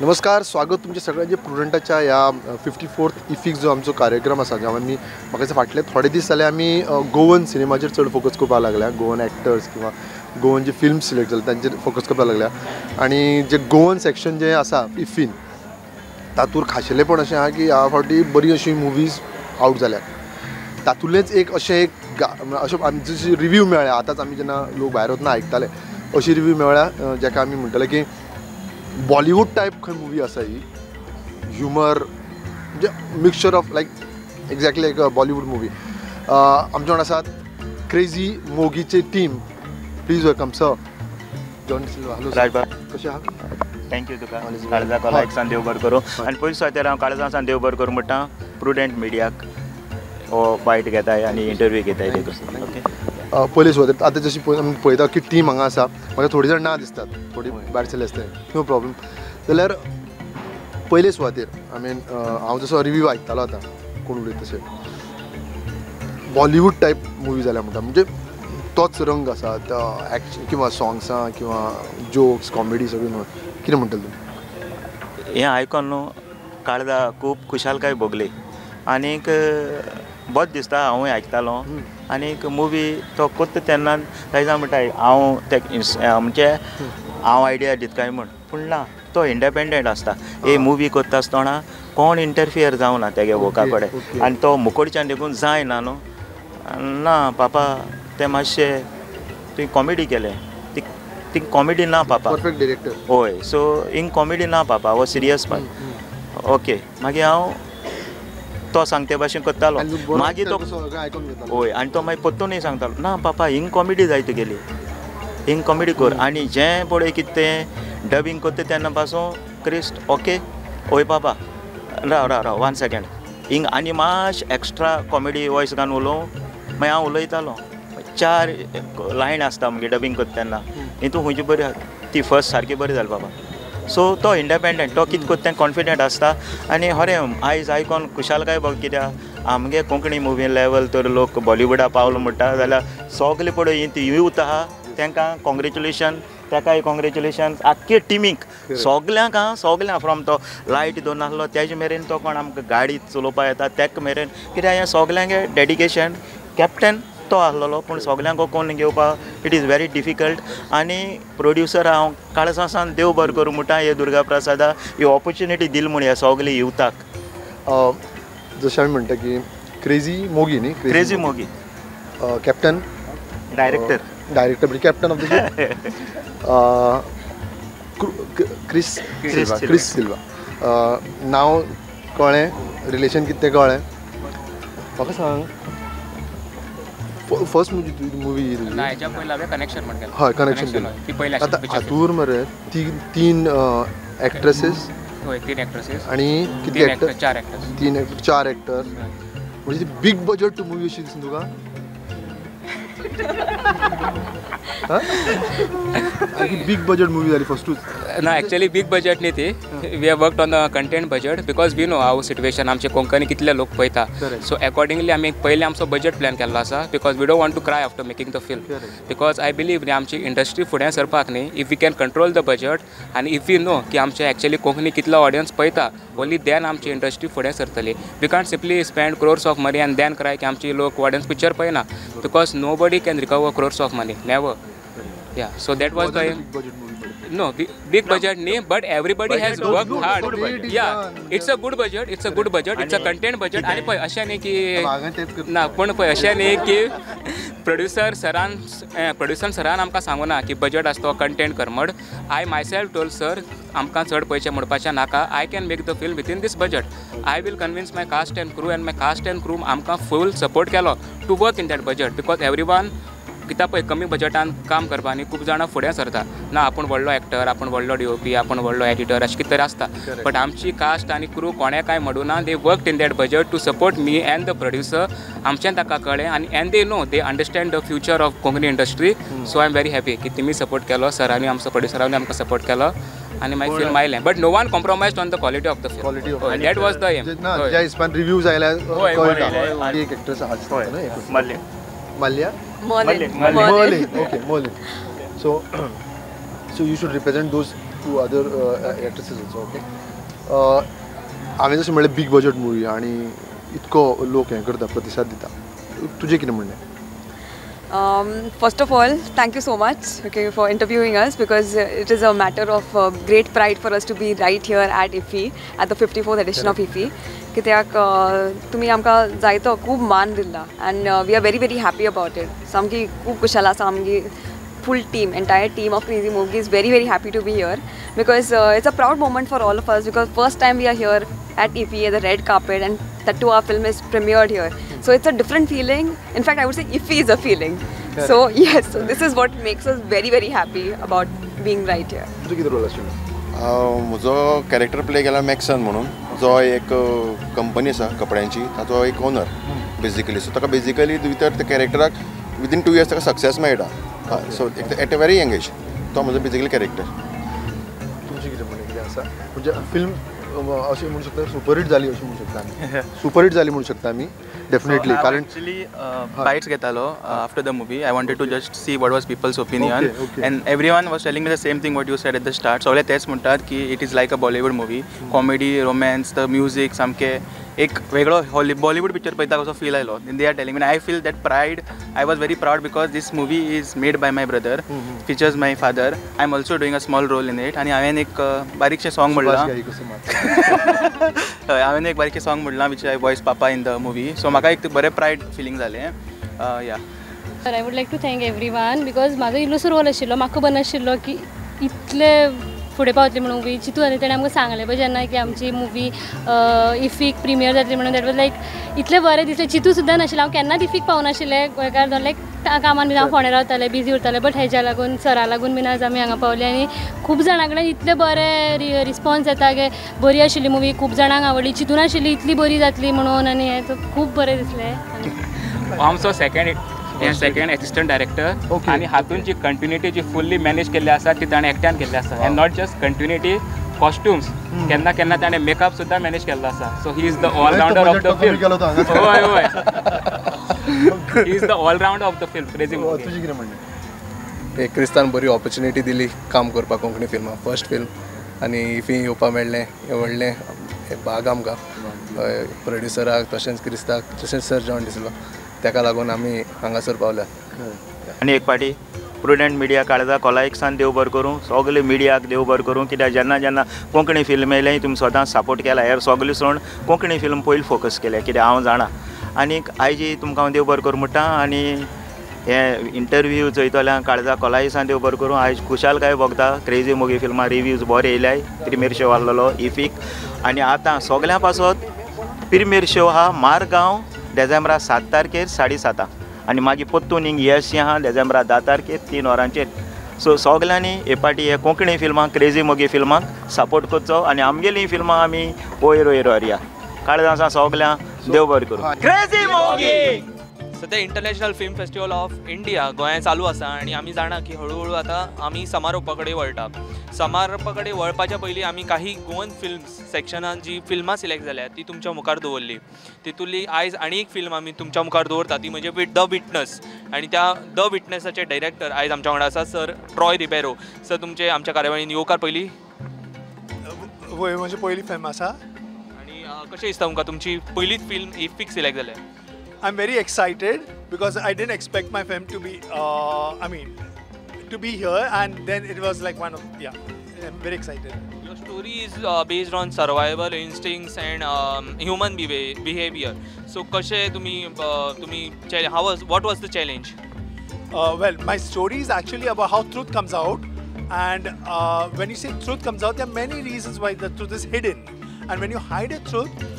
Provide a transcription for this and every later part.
नमस्कार, स्वागत तुमचे सगळ्यांचे प्रुडंटाच्या ह्या 54th इफीक जो आमचो कार्यक्रम आसा, ज्या आमी म्हाका फाटले थोडे दीस जाले आमी गोवन सिनेमाचेर चड फोकस करपाक लागल्या. गोवन एक्टर्स किंवा गोवन जे फिल्म सिलेक्ट जाले तांचेर फोकस करपाक लागल्या आनी जे गोवन सेक्शन जे आसा इफीन तातूंत खाशेलेपण अशें आहा की ह्या फावटी बरी अशी मुवीज आवट जाल्या. तातूंतलेंच एक अशें एक अशें आमची जशी रिव्यू मेळ्ळ्या, आतांच आमी जेन्ना लोक भायर वतना आयकताले अशी रिव्यू मेळ्ळ्या जाका आमी म्हणटले की बॉलिवूड टायप खंय मुवी आसा ही, ह्युमर म्हणजे mixture of like exactly like Bollywood movie. आमचे वांगडा आसात crazy मोगीचे team. Please welcome sir John Silva. Hello Rajbab, कशें आहा? Thank you तुका काळजा कोला एक सान देव बरें करूं. आनी पयलीं सुवातेर हांव काळजा सान देव बरें करूं म्हणटा प्रुडंट मिडियाक हो बायट घेताय आनी इंटरव्यू घेताय देखून. ओके, पयले सुवातेर आतां जशी आमी पळयता की टीम हांगा आसा, म्हाका थोडी जाण ना दिसतात, थोडी भायर सरले आसतले, नो प्रॉब्लम. जाल्यार पयले सुवातेर I mean हांव जसो रिव्यू आयकतालो आतां कोण उलयता तशें बॉलिवूड टायप मुवी जाल्या म्हणटा, म्हणजे तोच रंग आसा एक्शन किंवा सॉंग्सां किंवा जोक्स कॉमेडी सगळीं म्हणून कितें म्हणटलें तूं? हें आयकोन न्हू काळजा खूब खुशालकाय भोगली आनीक बरें दिसता. हांवूय आयकतालो आनीक मुवी तो कोत्ता तेन्ना ताज्या म्हणटा हांव ते म्हणजे हांव आयडिया दिता काय म्हूण, पूण ना, तो इंडिपेंडंट आसता. हे मुवी कोत्ता आसतना कोण इंटरफियर जावना तेगे वर्का कडेन आनी तो मुकोडच्यान देखून जायना न्हू. ना पापा तें मातशें तुवें कॉमेडी केलें, ती कॉमेडी ना पापा, परफेक्ट डिरेक्टर. हय, सो हिंग कॉमेडी ना पापा, हो सिरियस पार्ट. ओके, मागीर हांव तो सांगते भाशेन करतालो. मागीर तो हय, आनी तो मागीर परतूनय सांगतालो ना पापा हिंग कॉमेडी जाय तुगेली, हिंग कॉमेडी कर. आनी जें पळय कितें तें डबिंग करता तेन्ना पासून क्रिस्ट ओके हय पापा राव राव राव 1 सेकेंड हिंग आनी मातशें एक्स्ट्रा कॉमेडी वॉयस घालून उलोवं. मागीर हांव उलयतालो. 4 लायन आसता मुगे डबिंग करता तेन्ना, हितून खंयची बरी ती फर्स्ट सारकी बरी जाली बाबा. सो तो इंडिपेंडंट, तो कितें करता तें कॉन्फिडंट आसता. आनी खरें आयज आयकोन खुशालकाय बघ कित्याक आमगे कोंकणी मुवी लेवल तर लोक बॉलिवुडा पावलो म्हणटा जाल्यार सगले पळय ही ती यूथ आहा तांकां कॉंग्रेच्युलेशन, ताकाय कॉंग्रेच्युलेशन, आख्खे टिमीक सगल्यांक आहा, सगल्यांक फ्रॉम तो लायट दोन आसलो तेजे मेरेन तो कोण आमकां गाडी चलोवपाक येता तेका मेरेन, कित्याक हें सगल्यांक डेडिकेशन. कॅप्टन तो आसलेलो पूण सगल्यांक कोण घेवपाक it is very difficult. आनी प्रोड्युसर हांव काळजा सावन देव बरें करूं म्हणटा हे दुर्गा प्रसादा ही ऑपॉर्च्युनिटी दिली म्हूण ह्या सगले युथाक. जशें आमी म्हणटा की क्रेजी मोगी न्ही, क्रेजी मोगी कॅप्टन डायरेक्टर, डायरेक्टर म्हणजे captain of the Chris Silva. Chris Silva नांव कळ्ळें, रिलेशन कितें तें कळ्ळें. म्हाका सांग फर्स्ट मुवी ना हेच्या पयलीं हांवें कनेक्शन म्हण केलें. हय, कनेक्शन केलें ती पयली. आतां हातूर मरे तीन एक्ट्रेसीस. हय, 3 एक्ट्रेसीस आनी कितले एक्टर? 4 एक्टर्स. 3 एक्टर 4 एक्टर म्हणजे बिग बजट मुवी अशी दिसता तुका? बिग बजट मुवी जाली फर्स्टूच ना. एक्चुअली बिग बजट न्ही ती, we have worked on the content budget because we know our situation, आमचे कोंकणी कितले लोक पळयता, सो एकॉर्डिंगली आमी पयलीं आमचो बजट प्लॅन केल्लो आसा because we don't want to cry after making the film. Because I believe न्ही आमची इंडस्ट्री फुडें सरपाक न्ही if we can control the budget आनी if we know की आमचे एक्चुअली कोंकणी कितलो ऑडियन्स पळयता, ओन्ली देन आमची इंडस्ट्री फुडें सरतली. We can't simply spend crores of money आनी देन क्राय की आमची लोक ऑडियन्स पिक्चर पळयना because nobody can recover crores of money, never. Yeah, so that was the big budget movie. No, big budget nahi, but everybody has worked hard. Yeah, it's a good budget, it's a good budget, it's a content budget. आणि पळय अशें न्ही की ना, पूण पळय अशें न्ही की प्रोड्युसर सरान आमकां सांगूना की बजट आसा तो कंटेंट कर म्हण. I myself told sir आमकां चड पयशे म्हणपाचें नाका, I can make the film within this budget. I will convince my cast and crew and my cast and crew आमकां फूल सपोर्ट केलो to work in that budget because everyone कित्याक पळय कमी बजटान काम करपा न्ही खूब जाणां फुडें सरता ना, आपूण व्हडलो एक्टर, आपूण व्हडलो डी ओ पी, आपूण व्हडलो एडिटर अशें कितें तरी आसता. बट आमची कास्ट आनी क्रू कोणें कांय म्हणूना, they worked in that budget to support me and the producer. आमच्यान ताका कळ्ळें आनी and they know, they understand the future of Konkani industry. So I am very happy की तेमी सपोर्ट केलो, सरांनी आमचो प्रोड्युसरांनी आमकां सपोर्ट केलो आनी मागीर फिल्म आयलें. But no one compromised on the quality of the film, that was the aim. ज्या हिसपान रिव्यूज आयल्या कळटा. एक एक्ट्रेस आसा Malya? Merlin. Merlin. Okay, Merlin. So you should represent those to other actresses also. Okay, हांवें जशें म्हणलें big budget movie आनी इतको लोक हें करता, प्रतिसाद दिता, तुजें कितें म्हणणें? First of all, thank you so much, okay, for interviewing us, because it is a matter of great pride for us to be right here at IFFI, at the 54th edition of IFFI. कित्याक तुमी आमकां जायतो खूब मान दिला and we are very very happy about it. सामकी खूब खुशाल आसा आमगी full team, entire team of Crazy Mogi is very very happy to be here, because it's a proud moment for all of us, because first time we are here at IFFI at the red carpet, and that too our film is premiered here. So it's a different feeling. In fact, I would say IFFI is a feeling. Correct. So yes, so this is what makes us very very happy about being right here. तुझं कितें role आशिल्लो? म्हजो character play केला मॅक्सन म्हणून, जो एक company आसा कपड्यांची, ताचो एक ओनर बेजिकली. सो ताका बेजिकली भितर त्या कॅरेक्टराक विदीन 2 इयर्स ताका सक्सेस मेळटा. So at a very young age तो म्हजो बेजिकली कॅरेक्टर. तुमचें कितें म्हणणें कितें आसा? म्हणजे फिल्म अशें म्हणू शकता सुपरहीट जाली अशें म्हणू शकता आमी, सुपरहीट जाली म्हणू शकता आमी डेफिनेटली. कारण एक्चुअली बायट्स घेतालो after the movie. I wanted to just see what was people's opinion, and everyone was telling me the same thing what you said at the start. सगळे तेच म्हणटात की it is like a Bollywood movie, comedy, romance, the music, सामकें एक वेगळो Bollywood picture पळयता कसो feel आयलो. They are telling me, I feel that pride. I was very proud because this movie is made by my brother, features my father. I am also doing a small role in it. आनी हांवें एक बारीकशें song म्हणलां, हय, हांवें एक बारीकशें song म्हणलां which I voice papa in the movie. So म्हाका एक बरें प्रायड फिलींग जालें. या I would like to thank everyone, because म्हाजो इल्लोसो रोल आशिल्लो, म्हाका खबर नाशिल्लो की इतले फुडें पावतली म्हणून मुवी. चिंतून आनी तेणें आमकां सांगलें पळय जेन्ना की आमची मुवी इफीक प्रिमियर जातली म्हणून, that was लायक इतलें बरें दिसलें. चिंतू सुद्दां नाशिल्लें, हांव केन्नाच इफीक पावनाशिल्लें गोंयकार जावन, लायक कामान बीन हांव फोंड्या रावतालें, बिजी उरतालें, बट हेज्या लागून सरा लागून बीन आज आमी हांगा पावले. आनी खूब जाणां कडेन इतलें बरें रिस्पॉन्स येता की बरी आशिल्ली मुवी, खूब जाणांक आवडली, चिंतून आशिल्ली इतली बरी जातली म्हणून, आनी हें खूब बरें दिसलें. आमचो सेकंड एसिस्टंट डायरेक्टर, आनी हातून जी कंटिन्युटी जी फुल्ली मॅनेज केल्ली आसा ती ताणें एकट्यान केल्ली आसा. And not just continuity, costumes, केन्ना केन्ना ताणें मेकअप सुद्दां मॅनेज केल्लो आसा. So he is the all rounder of the film. हय हय, he is the all rounder of the film Crazy Mogi. तुजें कितें म्हणणें? एक क्रिस्तान बरी ऑपॉर्च्युनिटी दिली काम करपाक कोंकणी फिल्मां, फर्स्ट फिल्म, आनी इफी येवपाक मेळ्ळें हें व्हडलें भाग आमकां, प्रोड्युसराक तशेंच क्रिस्ताक तशेंच सर जॉन डिसिल्वा, ताका लागून आमी हांगासर पावल्या. आनी एक पाटी प्रुडंट मिडिया काळजा खोलायेक सान देव बरें करूं, सगळे मिडियाक देव बरें करूं, कित्याक जेन्ना जेन्ना कोंकणी फिल्म येयलें तुमी सदांच सपोर्ट केला. हेर सगळे सोड कोंकणी फिल्म पयलीं फोकस केलें कित्याक हांव जाणा. आनीक आयजी तुमकां हांव देव बरें करूं म्हणटा. आनी हे इंटरव्यू चोयतल्यांक काळजा खोलाये सान देव बरें करूं. आयज खुशालकाय भोगता क्रेजी मोगी फिल्मां रिव्यूज बरे येयल्याय, प्रिमियर शो आहलोलो इफीक. आनी आतां सगळ्यां पासत प्रिमियर शो आहा मारगांव डिसेंबरा 7 तारखेर 7:30 आनी मागीर परतून हिंग येस आहा डिसेंबरा 10 तारखेर 3 वरांचेर. सो सगल्यांनी हे पाटी हे कोंकणी फिल्मांक क्रेजी मोगी फिल्मांक सपोर्ट करचो आनी आमगेलीं फिल्मां आमी वयर वयर व्हरया. काळजां सगल्यांक देव बरें करूं. क्रेजी मोगी सद्या international film festival of India गोंयांत चालू आसा आनी आमी जाणा की हळू हळू आतां आमी समारोपा कडेन वळटा. समारोपा कडेन वळपाच्या पयलीं आमी काही गोवन फिल्म्स सेक्शनान जी फिल्मां सिलेक्ट जाल्या ती तुमच्या मुखार दवरली. तितूंतली आयज आनी एक फिल्म आमी तुमच्या मुखार दवरता ती म्हणजे the witness. आनी त्या the विटनसाचे डायरेक्टर आयज आमच्या वांगडा आसा सर ट्रॉय रिबेरो. सर तुमचे आमच्या कार्यावळीन येवकार पयलीं. वय म्हजी पयली फिल्म आसा. आनी कशें दिसता तुमकां तुमची पयलीच फिल्म इफीक सिलेक्ट जाल्या? I'm very excited because I didn't expect my film to be, to be here, and then it was like one of, yeah, I'm very excited. Your story is based on survival instincts and human behavior. So, kashe tumi how was, what was the challenge? Well, my story is actually about how truth comes out, and when you say truth comes out, there are many reasons why the truth is hidden, and when you hide a truth,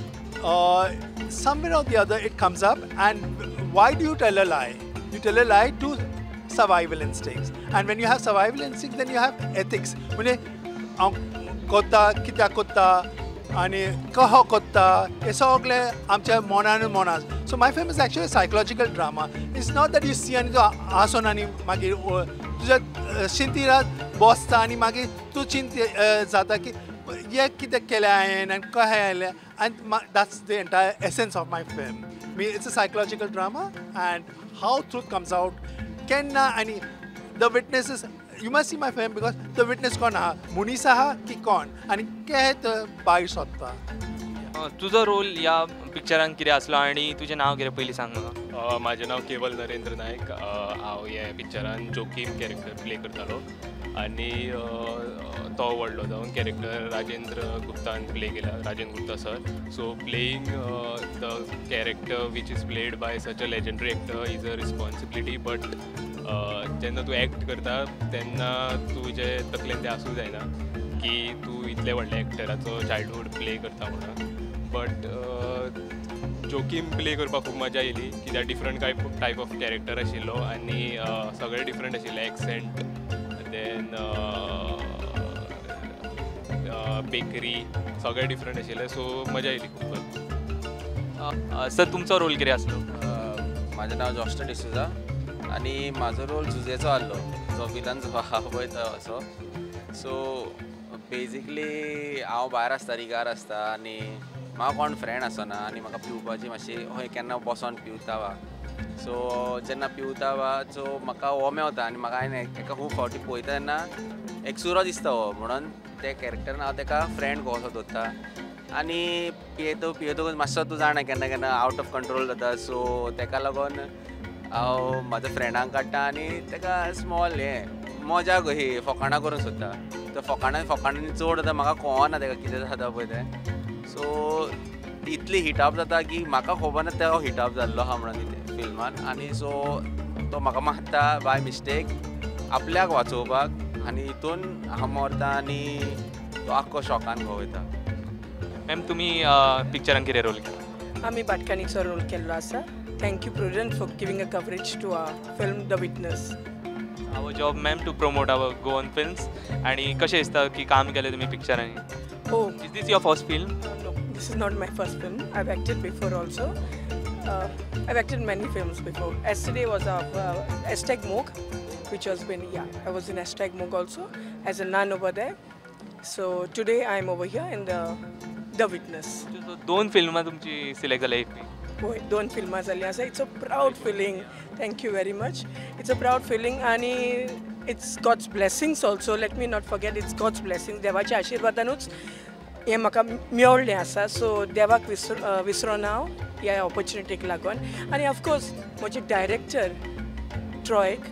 somewhere or the other it comes up. And why do you tell a lie? You tell a lie to survival instincts, and when you have survival instincts, then you have ethics. म्हणजे हांव कोत्ता कित्याक कोत्ता आनी कहो कोत्ता हें सगळें आमच्या मनान मनान. So my film is actually psychological drama. It's not that you see आनी तूं आसोन आनी मागीर तुज्या शिंतिरात बसता आनी मागीर तूं चिंत जाता की हे कितें केलें हांवें आनी कशें आयलें. And that's the entire essence of my film. It's a psychological drama and how truth comes out. Kenna and the witnesses, You must see my film because the witness कोण आहा, मनीस आहा की कोण आनी कितें भायर सोदता. तुजो रोल ह्या पिक्चरान कितें आसलो आनी तुजें नांव कितें पयलीं सांग म्हाका. म्हाजें नांव केवल नरेंद्र नायक. हांव हे पिक्चरान जोकीम कॅरेक्टर प्ले करतालो आनी तो व्हडलो जावन कॅरेक्टर राजेंद्र गुप्तान प्ले केला, Rajendra Gupta sir. So playing the character which is played by such a legendary actor is a responsibility, but जेन्ना तूं एक्ट करता तेन्ना तुजे तकलेन तें आसूं जायना की तूं इतले व्हडल्या एक्टराचो चायल्डहूड प्ले करता म्हणून. बट जोकीम प्ले करपाक खूब मजा येयली कित्याक डिफरंट टायप ऑफ कॅरेक्टर आशिल्लो आनी सगळे डिफरंट आशिल्ले, एक्सेंट, then bakery, सगळे डिफरंट आशिल्ले. सो मजा येयली खूब. सर तुमचो रोल कितें आसलो? म्हाजें नांव जॉस्टन डिसोजा आनी म्हाजो रोल जुजेचो आहलो, जो विलन जो आहा पळय तो असो. सो बेजिकली हांव भायर आसता, रिगार आसता आनी म्हाका कोण फ्रेंड आसना आनी म्हाका पिवपाची मातशी हय केन्ना बसोन पिवता वा. सो जेन्ना पिवता वा सो म्हाका हो मेवता आनी म्हाका हांवें एका खूब फावटी पळयता तेन्ना एक सुरो दिसता हो, म्हणून ते कॅरेक्टरान हांव तेका फ्रेंड कसो दवरता आनी पियेतो पियेतकूच मातसो तूं जाणा केन्ना केन्ना आवट ऑफ कंट्रोल जाता. सो तेका लागून हांव म्हाज्या फ्रेंडांक काडटा आनी तेका स्मॉल हें मजा ही फकाणां करूंक सोदता. तो फकाणां फकाणांनी चड जाता, म्हाका कळना तेका कितें जाता पळय तें. सो इतली हिटअप जाता की म्हाका खबर ना तो हिटअप जाल्लो आहा म्हणून इतले फिल्मान. आनी सो तो म्हाका मारता बाय मिस्टेक आपल्याक वाचोवपाक आनी हितून हांव मरता आनी तो आख्खो शॉकान घोव वयता. मॅम तुमी पिक्चरान कितें रोल केला? आमी भाटकान्नीचो रोल केल्लो आसा. Thank you Prudent for giving a coverage to our film The Witness. Our job ma'am to promote our Goan films. आनी कशें दिसता की काम केलें तुमी पिक्चरांनी? Oh, is this your first film? No, this is not my first film. I've acted before also. I've acted many films before. Yesterday was our Hashtag Mog, which has been, yeah, I was in Hashtag Mog also as a nun over there. So today I'm over here in the Witness. So दोन फिल्मां तुमची select जाल्या IFFI? होय, दोन फिल्मां जालीं आसा. It's a proud feeling. Thank you very much. It's a proud feeling आनी it's God's blessings also. Let me not forget it's God's blessings. देवाच्या आशिर्वादानूच हें म्हाका मेळ्ळें आसा. सो देवाक विसरोना हांव ह्या ऑपॉर्च्युनिटीक लागून. आनी ऑफकोर्स म्हजे डायरेक्टर ट्रॉयक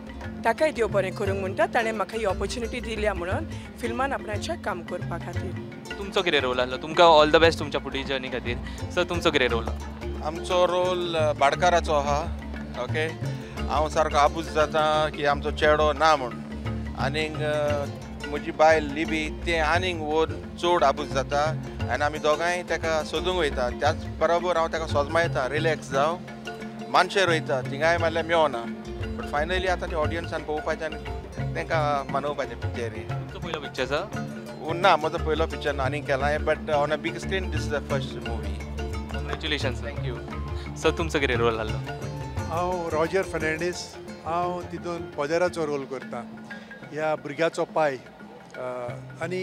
ताकाय देव बरें करूंक म्हणटा, ताणें म्हाका ही ऑपॉर्च्युनिटी दिल्या म्हणून फिल्मान आपणाचें काम करपा खातीर. तुमचो कितें रोल आसलो? तुमकां ऑल the best तुमच्या फुडली जर्नी खातीर. सर तुमचो कितें रोल? आमचो रोल भाटकाराचो आहा. ओके, हांव सारको आबूज जाता की आमचो चेडो ना म्हूण, आनीक म्हजी बायल लिबी तें आनीक वयर चड आबूज जाता आनी आमी दोगांय ताका सोदूंक वयता. त्याच बरोबर हांव ताका सोजमायता, रिलॅक्स जावं, मानशेर वयता, थिंगाय मारल्यार मेवना. बट फायनली आतां ते ऑडियन्सान पळोवपाचें आनी तांकां मनोवपाचें पिक्चर. तुमचो पयलो पिक्चर सर? ना, म्हजो पयलो पिक्चर ना, आनीक केला, but on a big screen this is the first movie. Congratulations. Thank you. Sir तुमचो कितें रोल आहलो? हांव रॉजर फर्नांडीस. हांव तितून पदेराचो रोल करता, ह्या भुरग्याचो पाय. आनी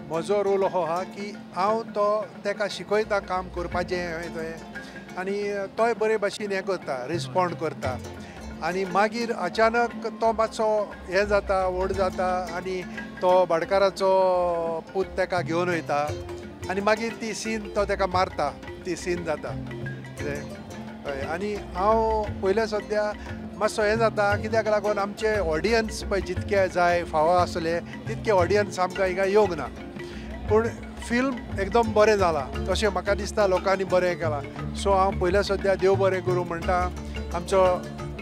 म्हजो रोल हो आहा की हांव तो ताका शिकयता काम करपाचें हें तें, आनी तोय बरे भाशेन हें करता, रिस्पोंड करता. आनी मागीर अचानक तो मातसो हें जाता, व्हड जाता आनी तो भाटकाराचो पूत ताका घेवन वयता आनी मागीर ती सीन तो ताका मारता, ती सीन जाता कितें. हय, आनी हांव पयलें सद्या मातसो हें जाता कित्याक लागून आमचे ऑडियन्स पळय जितके जाय फावो आसले तितके ऑडियन्स आमकां हिंगा येवंक ना. पूण फिल्म एकदम बरें जालां तशें म्हाका दिसता, लोकांनी बरें केलां. सो हांव पयलें सद्या देव बरें करूं म्हणटा आमचो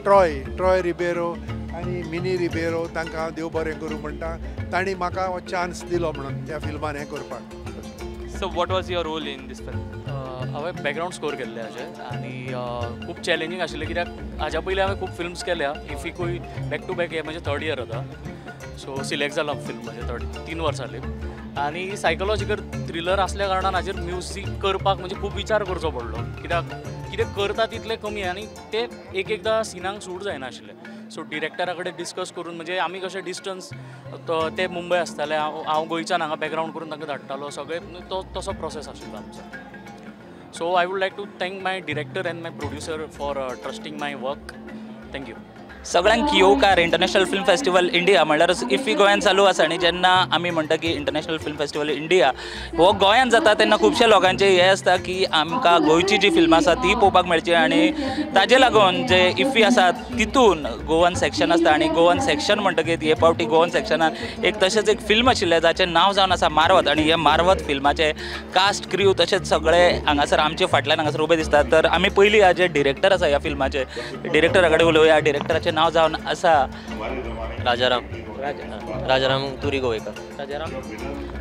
ट्रॉय रिबेरो आनी मिनी रिबेरो तांकां हांव देव बरें करूं म्हणटा, तांणी म्हाका हो चान्स दिलो म्हणून त्या फिल्मान हें करपाक. So what was your role in this film? हांवें बॅकग्रावंड स्कोर केल्ले हाजे आनी खूब चॅलेंजींग आशिल्लें कित्याक हाज्या पयलीं हांवें खूब फिल्म्स केल्या. इफीकूय बॅक टू बॅक हें म्हजें थर्ड इयर आतां. सो सिलेक्ट जाला फिल्म म्हजें थर्ड 3 वर्सां जालीं. आनी सायकोलॉजिकल थ्रिलर आसल्या कारणान हाजेर म्युजीक करपाक म्हणजे खूब विचार करचो पडलो कित्याक कितें करता तितलें कमी आनी ते एक एकदां सिनांक सूट जायनाशिल्लें. सो डिरेक्टरा कडेन डिस्कस करून म्हणजे आमी कशें डिस्टन्स ते मुंबय आसताले, हांव गोंयच्यान हांगा बॅकग्रावंड करून तांकां धाडटालो, सगळें तो तसो प्रोसेस आशिल्लो आमचो. So I would like to thank my director and my producer for trusting my work. Thank you. सगळ्यांक येवकार. इंटरनॅशनल फिल्म फेस्टिवल इंडिया म्हणल्यार इफ्फी गोंयांत चालू आसा आनी जेन्ना आमी म्हणटा की इंटरनॅशनल फिल्म फेस्टिवल इंडिया हो गोंयांत जाता तेन्ना खुबशे लोकांचे हें आसता की आमकां गोंयची जी फिल्मां आसा ती पळोवपाक मेळची आनी ताजे लागून जे इफ्फी आसा तितून गोवन सेक्शन आसता आनी गोवन सेक्शन म्हणटकीर हे फावटी गोवन सेक्शनान एक तशेंच एक फिल्म आशिल्लें जाचें नांव जावन आसा मारवत आनी हे मारवत फिल्माचे कास्ट क्रू तशेंच सगळे हांगासर आमचे फाटल्यान हांगासर उबे दिसतात. तर आमी पयलीं जे डिरेक्टर आसा ह्या फिल्माचे डिरेक्टरा कडेन उलोवया. डिरेक्टराचें नांव जावन आसा राजाराम राजाराम तुरी गोवेकर.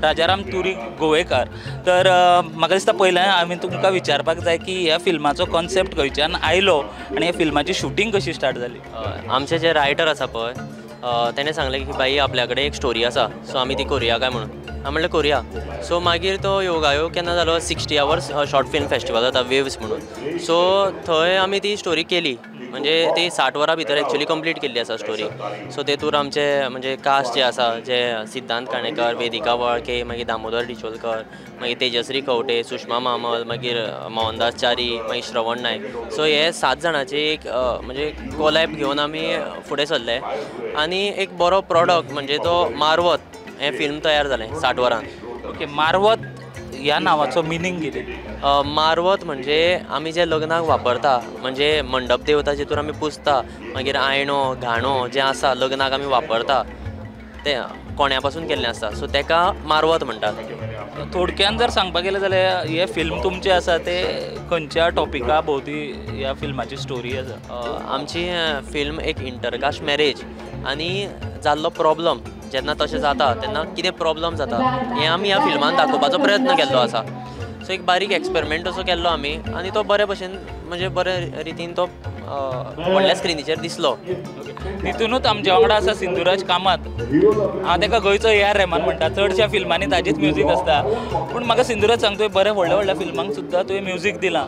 राजाराम तुरी गोवेकर. तर म्हाका दिसता पयलें आमी तुमकां विचारपाक जाय की ह्या फिल्माचो कॉन्सेप्ट खंयच्यान आयलो आनी ह्या फिल्माची शुटींग कशी स्टार्ट जाली. आमचे जे रायटर आसा पळय तेणें सांगलें की बाई आपल्या कडेन एक स्टोरी आसा, सो आमी ती करुया काय म्हणून. हांवें म्हणलें करुया. सो मागीर तो योगायोग केन्ना जालो, 60 आवर्स शॉर्ट फिल्म फेस्टिवल जाता वेव्स म्हणून, सो थंय आमी ती स्टोरी केली. म्हणजे ती 60 वरां भितर एक्चुअली कंप्लीट केल्ली आसा स्टोरी. सो तेतूर आमचे म्हणजे कास्ट जे आसा, जे सिद्धांत काणेकर, वेदिका वळके, मागीर दामोदर डिचोलकर, मागीर तेजश्री खवटे, सुषमा मामल, मागीर मोहनदास च्यारी, मागीर श्रवण नायक. सो हे 7 जाणांचे एक म्हणजे कोलॅब घेवन आमी फुडें सरले आनी एक बरो प्रोडक्ट म्हणजे तो मारवत हें फिल्म तयार जालें 60 वरां. ओके, मारवत ह्या नांवाचो मिनींग कितें? मारवत म्हणजे आमी जे लग्नाक वापरता, म्हणजे मंडप देवता जितून आमी पुजता, मागीर आयणो घाणो जें आसा लग्नाक आमी वापरता तें कोण्या पासून केल्लें आसता, सो तेका मारवत म्हणटात. थोडक्यान जर सांगपाक गेलें जाल्यार हें फिल्म तुमचें आसा तें खंयच्या टॉपिका भोंवती ह्या फिल्माची स्टोरी आसा? आमची फिल्म एक इंटरकास्ट मॅरेज आनी जाल्लो प्रॉब्लम, जेन्ना तशें जाता तेन्ना कितें प्रॉब्लम जाता हें आमी ह्या फिल्मान दाखोवपाचो प्रयत्न केल्लो आसा. सो एक बारीक एक्सपेरिमेंट असो केल्लो आमी आनी तो बरे भशेन म्हणजे बरे रितीन तो व्हडल्या स्क्रिनीचेर दिसलो. तितूनच आमच्या वांगडा आसा सिंधुराज कामत. हांव ताका गोंयचो ए.आर. रहमान म्हणटा. चडश्या फिल्मांनी ताजीच म्युजीक आसता, पूण म्हाका सिंधुराज सांग, तुवें बरें व्हडल्या व्हडल्या फिल्मांक सुद्दां तुवें म्युजीक दिलां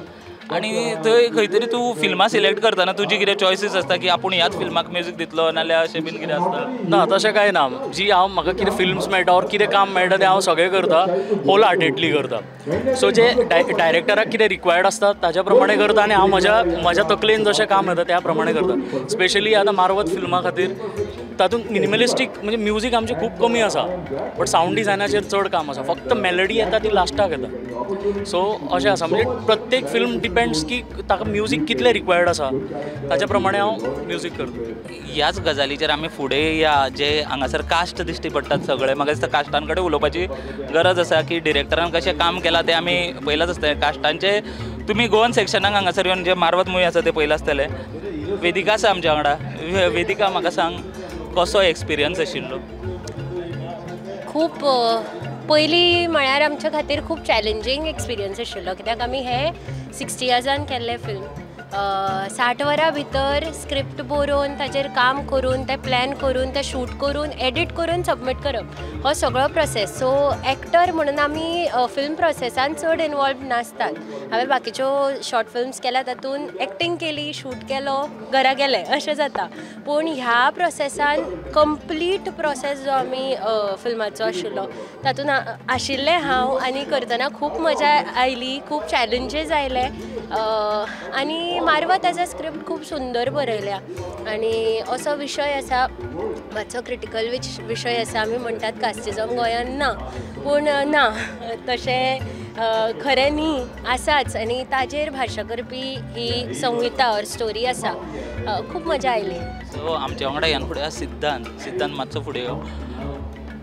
आनी थंय खंय तरी तूं फिल्मां सिलेक्ट करतना तुजी कितें चॉयसीस आसता की आपूण ह्याच फिल्माक म्युजीक दितलो नाल्यार अशें बीन कितें आसता? ना, तशें कांय ना. जी हांव म्हाका कितें फिल्म्स मेळटा ऑर कितें काम मेळटा तें हांव सगळें करता, होल हार्टेडली करता. सो जे डायरेक्टराक कितें रिक्वायर्ड आसता ताज्या प्रमाणे करता आनी हांव म्हज्या तकलेन जशें काम येता त्या प्रमाणे करता. स्पेशली आतां मारवत फिल्मा खातीर तातूंत मिनिमलिस्टीक म्हणजे म्युजीक आमचें खूब कमी आसा, बट सावंड डिजायनाचेर चड काम आसा. फक्त मेलडी येता ती लास्टाक येता. सो अशें आसा, म्हणजे प्रत्येक फिल्म डिपेंड्स की ताका म्युजीक कितलें रिक्वायर्ड आसा ताच्या प्रमाणे हांव म्युजीक करता. ह्याच गजालीचेर आमी फुडें या जे हांगासर कास्ट दिश्टी पडटात सगळे, म्हाका दिसता कास्टां कडेन उलोवपाची गरज आसा की डिरेक्टरान कशें काम केलां तें आमी पळयलांच आसतलें. कास्टांचे तुमी गोवन सेक्शनाक हांगासर येवन जे मारवत मुवी आसा तें पळयलां आसतलें. वेदिका आसा आमच्या वांगडा. वेदिका, म्हाका सांग कसो एक्सपिरियन्स आशिल्लो? खूब पयलीं म्हळ्यार आमच्या खातीर खूब चॅलेंजींग एक्सपिरियन्स आशिल्लो, कित्याक आमी हे 60 इयर्सान केल्लें फिल्म. 60 वरां भितर स्क्रिप्ट बरोवन ताचेर काम करून तें प्लॅन करून तें शूट करून एडिट करून सबमीट करप हो सगळो प्रोसेस. सो एक्टर म्हणून आमी फिल्म प्रोसेसान चड इनवॉल्व नासतात. हांवें बाकीच्यो शॉर्ट फिल्म्स केल्या तातूंत एक्टींग केली, शूट केलो, घरा गेले अशें जाता, पूण ह्या प्रोसेसान कंप्लीट प्रोसेस जो आमी फिल्माचो आशिल्लो तातूंत आशिल्लें हांव आनी करतना खूब मजा आयली, खूब चॅलेंजीस आयले आनी मारवत एज अ स्क्रिप्ट खूब सुंदर बरयल्या आनी असो विशय आसा मातसो क्रिटिकल विशय आसा. आमी म्हणटात कास्टिजम गोंयांत ना, पूण ना, तशें खरें न्ही, आसाच आनी ताजेर भाशा करपी ही संहिता ऑर स्टोरी आसा. खूब मजा आयली. सो आमच्या वांगडा ह्यान फुडें सिद्धांत. सिद्धांत मातसो फुडें यो,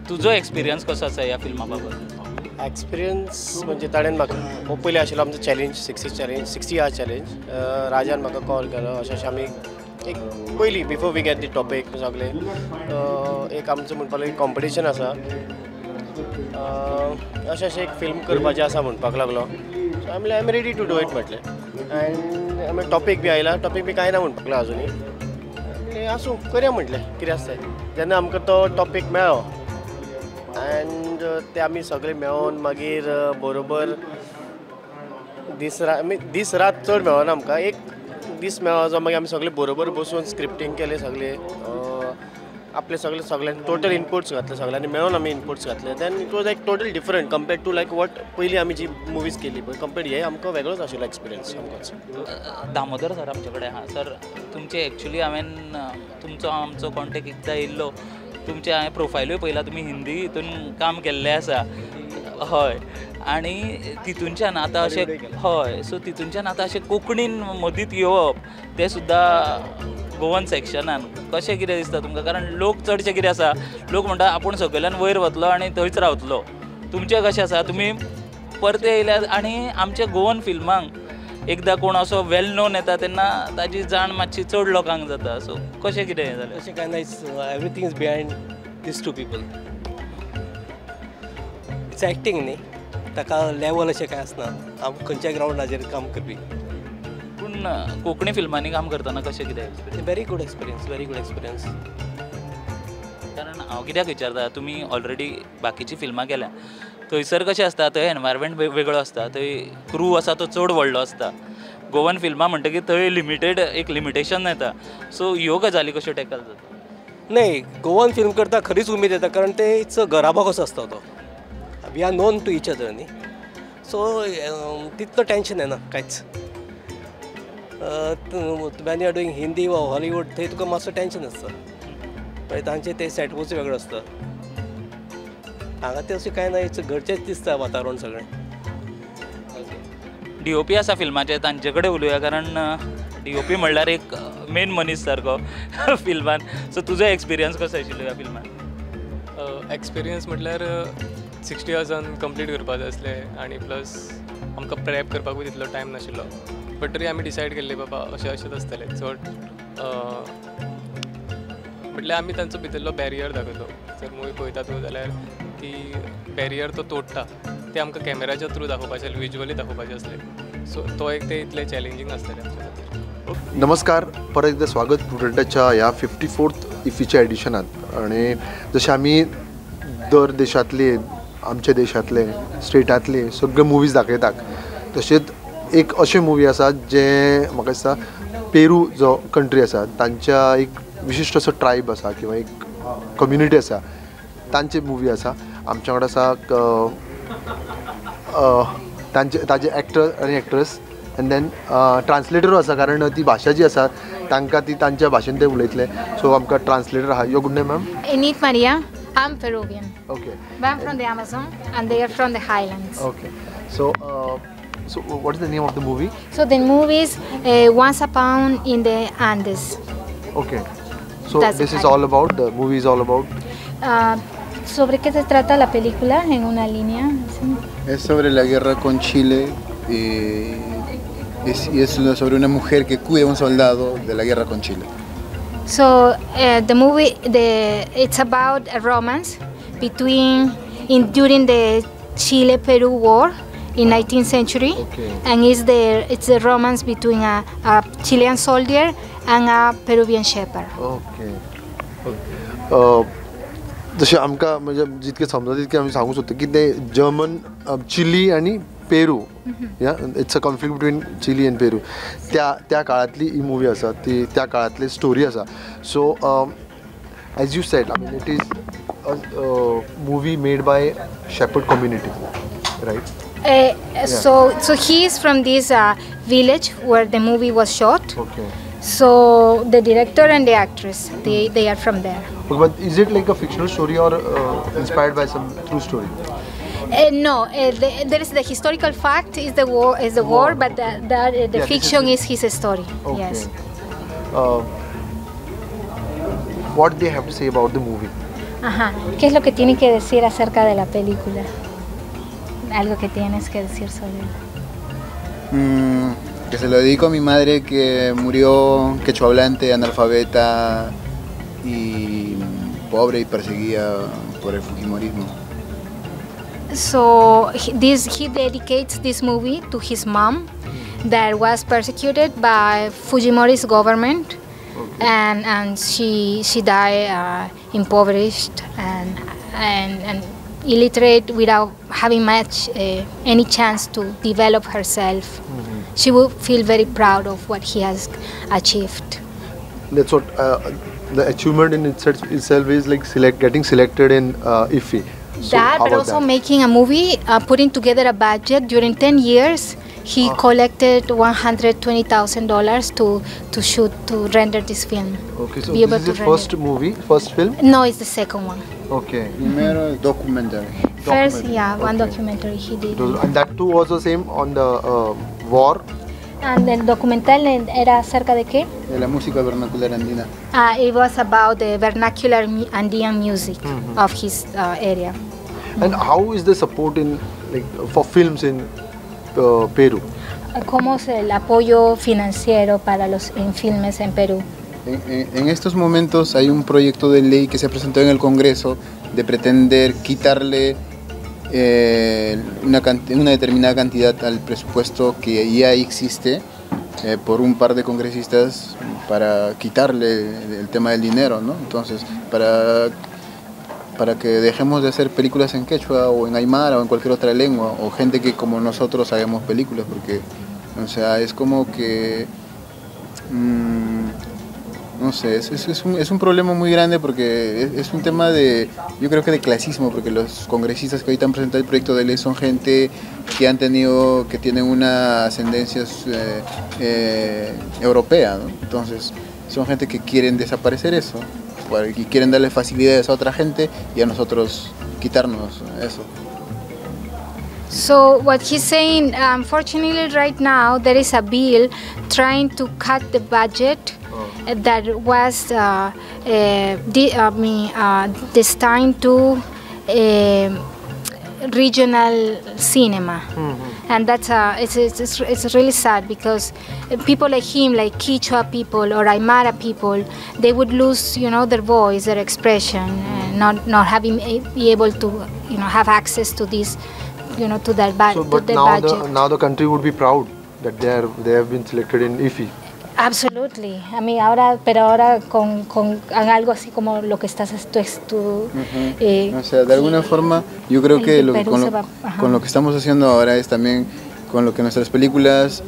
तुजो एक्सपिरियन्स कसो आसा ह्या फिल्मा बाबत? एक्सपिरियन्स म्हणजे ताणें म्हाका हो पयलीं आशिल्लो आमचो चॅलेंज 60 आवर चॅलेंज. राजान म्हाका कॉल केलो अशें अशें आमी एक पयलीं before we get the topic सगळें एक आमचो म्हणपाक लागलो कॉम्पिटिशन आसा, अशें अशें एक फिल्म करपाचें आसा म्हणपाक लागलो. सो आमी I am ready to do it म्हटलें. एंड आमी टॉपीक बी आयला, टॉपीक बी कांय ना म्हणपाक लागलो आजुनूय, आसूं करया म्हटलें कितें आसता. जेन्ना आमकां तो टॉपीक मेळ्ळो एंड ते आमी सगळे मेळोन मागीर बरोबर दीस रात, दीस रात चड मेळना आमकां, एक दीस मेळ्ळो जो मागीर आमी सगळे बरोबर बसून स्क्रिप्टींग केलें सगळें. आपले सगळे सगळ्यांनी टोटल इनपुट्स घातले, सगळ्यांनी मेळून आमी इनपुट्स घातले. Then it was like total different compared to like what पयलीं आमी जी मुवीज केली पळय कंपेर्ड हे आमकां वेगळोच आशिल्लो एक्सपिरियन्स आमकांच. दामोदर सर आमचे कडेन आहा. सर तुमचे एक्चुली हांवें तुमचो आमचो कॉन्टेक्ट एकदां येयल्लो, तुमचें हांवें प्रोफायलूय पळयला, तुमी हिंदी हितून काम केल्लें आसा. हय, आनी तितूनच्यान आतां अशें हय सो तितूनच्यान आतां अशें कोंकणीन मदींत येवप तें सुद्दां गोवन सेक्शनान कशें कितें दिसता तुमकां? कारण लोक चडशें कितें आसा, लोक म्हणटा आपूण सगळ्यान वयर वतलो आनी थंयच रावतलो. तुमचें कशें आसा, तुमी परते येयल्यार आनी आमच्या गोवन फिल्मांक एकदां कोण असो वेल नोन येता तेन्ना ताजी जाण मातशी चड लोकांक जाता. सो कशें कितें जालें? अशें कांय ना, everything is behind these two people. It's acting न्ही, ताका लेवल अशें कांय आसना, आम खंयच्या ग्रावंडाचेर काम करपी. पूण कोंकणी फिल्मांनी काम करतना कशें कितें? Very good experience, very good experience. कारण हांव कित्याक विचारता, तुमी ऑलरेडी बाकीची फिल्मां केल्या, थंयसर कशें आसता, थंय एनवायरमेंट वेगळो आसता, थंय क्रू आसा तो चड व्हडलो आसता. गोवन फिल्मां म्हणटकीर थंय लिमिटेड एक लिमिटेशन येता. सो ह्यो गजाली कश्यो टॅकल जाता? नाही, गोवन फिल्म करता खरीच उमेद येता, कारण ते it's घराबो कसो आसता तो, we are known to each other न्ही. सो तितलो टेंशन येना कांयच. When you are doing Hindi वा हॉलिवूड थंय तुका मातसो टेंशन आसता, मागीर तांचे ते सेटूच वेगळो आसता. हांगा तें अशें कांय ना, it's घरचेंच दिसता वातावरण सगळें. डी ओ पी आसा फिल्माचे, तांचे कडेन उलोवया, कारण डी ओ पी म्हणल्यार एक मेन मनीस सारको फिल्मान. सो तुजो एक्सपिरियन्स कसो आशिल्लो ह्या फिल्मान? एक्सपिरियन्स म्हटल्यार 60 आवर्सान कंप्लीट करपा जाय आसलें आनी प्लस आमकां प्रॅप करपाकूय तितलो टायम नाशिल्लो. बट तरी आमी डिसायड केल्लें बाबा अशें अशेंच आसतलें चड म्हटल्यार आमी तांचो भितरलो बॅरियर दाखयलो. जर मुवी पळयता तूं जाल्यार ती बॅरियर तो तोडटा, ते आमकां कॅमेराच्या थ्रू दाखोवपाचें, विज्युअली दाखोवपाचें आसलें. सो तो एक ते इतलें चॅलेंजींग आसतलें आमच्या खातीर. नमस्कार, परत एकदा स्वागत प्रुडंटाच्या ह्या 54th इफीच्या एडिशनात. आनी जशें आमी दर देशांतले, आमच्या देशांतले, स्टेटांतले सगळे मुवीज दाखयतात, तशेंच एक अशें मुवी आसा जें म्हाका दिसता पेरू जो कंट्री आसा तांच्या एक विशिश्ट असो ट्रायब आसा किंवा एक कम्युनिटी आसा तांची मुवी आसा. आमच्या वांगडा आसा तांचे ताजे एक्टर आनी एक्ट्रेस एंड then ट्रान्सलेटरूय आसा, कारण ती भाशा जी आसा तांकां ती तांच्या भाशेन ते उलयतले. सो आमकां ट्रान्सलेटर आहा. Your good name ma'am? Enid Maria. I'm Peruvian. Okay. But I'm from the Amazon and they are from the highlands. Okay. So, so what is the name of the movie? So the movie is Once Upon in the Andes. Okay. So that's this is all about, the movie is all about? ¿Sobre qué se trata la película en una línea? ¿Sí? Es sobre la guerra con Chile y es sobre una mujer que cuida a un soldado de la guerra con Chile. So the movie, it's about a romance between during the Chile-Peru war in 19th century, okay. And it's the romance between a Chilean soldier and a Peruvian shepherd. Okay. जशें आमकां म्हणजे जितकें समजता तितकें आमी सांगूंक सोदता की ते जर्मन, चिली आनी पेरू, या it's a conflict between Chile and Peru, त्या त्या काळांतली ही मुवी आसा, ती त्या काळांतली स्टोरी आसा. So as you said, I mean it is a movie made by shepherd community, right? So he is from this village where the movie was shot. Okay. So the director and the actress, they are from there. Okay, but is it like a fictional story or inspired by some true story? No, there is the historical fact is the war, but the fiction is his story. Okay. Yes. What they have to say about the movie? Ajá. ¿Qué es lo que tienen que decir acerca de la película? Algo que tienes que decir sobre él. Que se lo dedico a mi madre que murió quechuahablante, analfabeta y pobre y perseguida por el fujimorismo. So he dedicates this movie to his mom that was persecuted by Fujimori's government. Okay. And she died impoverished and illiterate without having much any chance to develop herself. Mm-hmm. She will feel very proud of what he has achieved. That's what the achievement in itself is like getting selected in IFFI. So that, but also that? Making a movie, putting together a budget during 10 years. He collected $120,000 to shoot, to render this film. Okay, so this is the first movie, first film? No, it's the second one. Okay. Primero documentary. First, yeah, one documentary he did. And that too was the same on the war? And el documental era acerca de qué? De la música vernacular andina. It was about the vernacular Andean music of his area. And how is the support in, like, for films in Perú? ¿Cómo es el apoyo financiero para los en filmes en Perú? En estos momentos hay un proyecto de ley que se presentó en el Congreso de pretender quitarle una determinada cantidad al presupuesto que ya existe por un par de congresistas para quitarle el tema del dinero, ¿no? Entonces, para que dejemos de hacer películas en quechua o en aymara o en cualquier otra lengua, o gente que como nosotros hagamos películas, porque, o sea, es como que, no sé, es un problema muy grande porque es un tema de, yo creo que de clasismo, porque los congresistas que ahorita han presentado el proyecto de ley son gente que han tenido, que tienen una ascendencia europea, ¿no? Entonces, son gente que quieren desaparecer eso. Y quieren darle facilidades a otra gente y a nosotros quitarnos eso. So what he's saying, unfortunately right now there is a bill trying to cut the budget that was destined to regional cinema. And that's it's really sad because people like him, like Quechua people or Aymara people, they would lose, you know, their voice, their expression, not having be able to, you know, have access to this, you know, to that so, but to their now budget. Now the country would be proud that they have been selected in IFFI. Absolutely. I mean, ahora, pero ahora con algo así como lo que estás tú o sea, de alguna forma, yo creo que con lo que estamos haciendo ahora es también con lo que nuestras películas,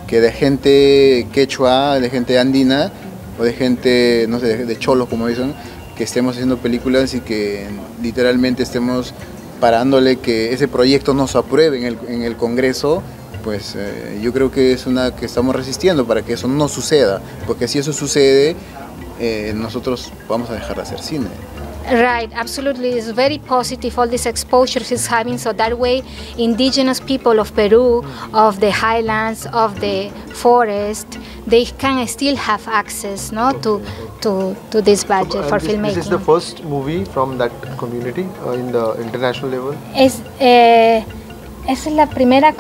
que de gente quechua, de gente andina, o de gente, no sé, de cholos, como dicen, que estemos haciendo películas y que literalmente estemos parándole que ese proyecto no se apruebe en el Congreso. Pues yo creo que es una que estamos resistiendo para que eso no suceda, porque si eso sucede, nosotros vamos a dejar de hacer cine. Right, absolutely. It's very positive all this exposure he's having, so that way indigenous people of Peru, of the highlands, of the forest, they can still have access, no, to this budget for filmmaking. This is the first movie from that community in the international level. Esa es la primera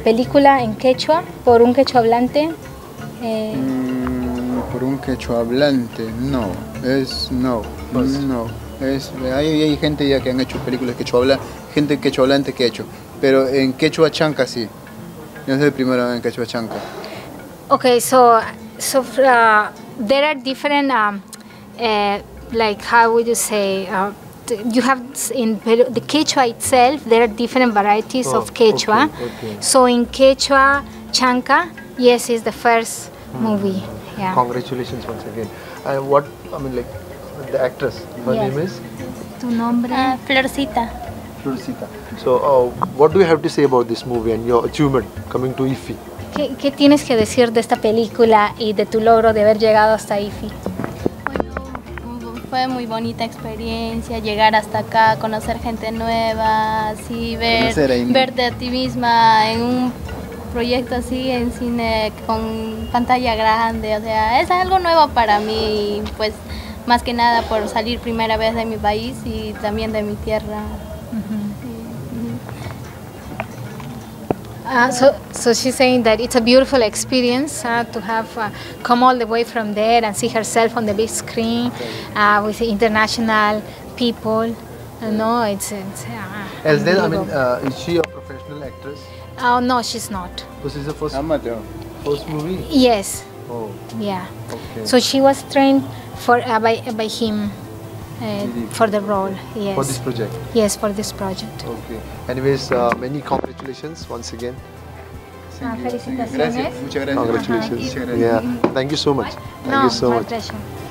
película en quechua, por un quechua hablante. Por un quechua hablante, no, es no, no. Es, hay gente ya que han hecho películas quechua, gente quechua hablante que ha hecho, pero en quechua chanca sí. Yo soy el primero en quechua chanca. Okay, so there are different, like how would you say? You have in Peru, the Quechua itself, there are different varieties of Quechua. Okay. So in Quechua Chanca, yes, it's the first movie. Yeah. Congratulations once again. And what, I mean, like the actress, her name is? Tu nombre? Florcita. Florcita. So what do you have to say about this movie and your achievement coming to IFFI? ¿Qué tienes que decir de esta película y de tu logro de haber llegado hasta IFFI? Fue muy bonita experiencia llegar hasta acá, conocer gente nueva, así, verte a ti misma en un proyecto así, en cine con pantalla grande, o sea, es algo nuevo para mí, pues más que nada por salir primera vez de mi país y también de mi tierra. So she's saying that it's a beautiful experience to have come all the way from there and see herself on the big screen with international people. No, it's As then, I mean, is she a professional actress? Oh no, she's not. This is the first first movie? Yes. Oh. Yeah. Okay. So she was trained for by him. For the role, yes. For this project? Yes, for this project. Okay. Anyways, many congratulations once again. Felicitaciones. Gracias, muchas gracias. Congratulations. Muchas gracias. Yeah. Thank you so much. Thank No, you so my much. pleasure.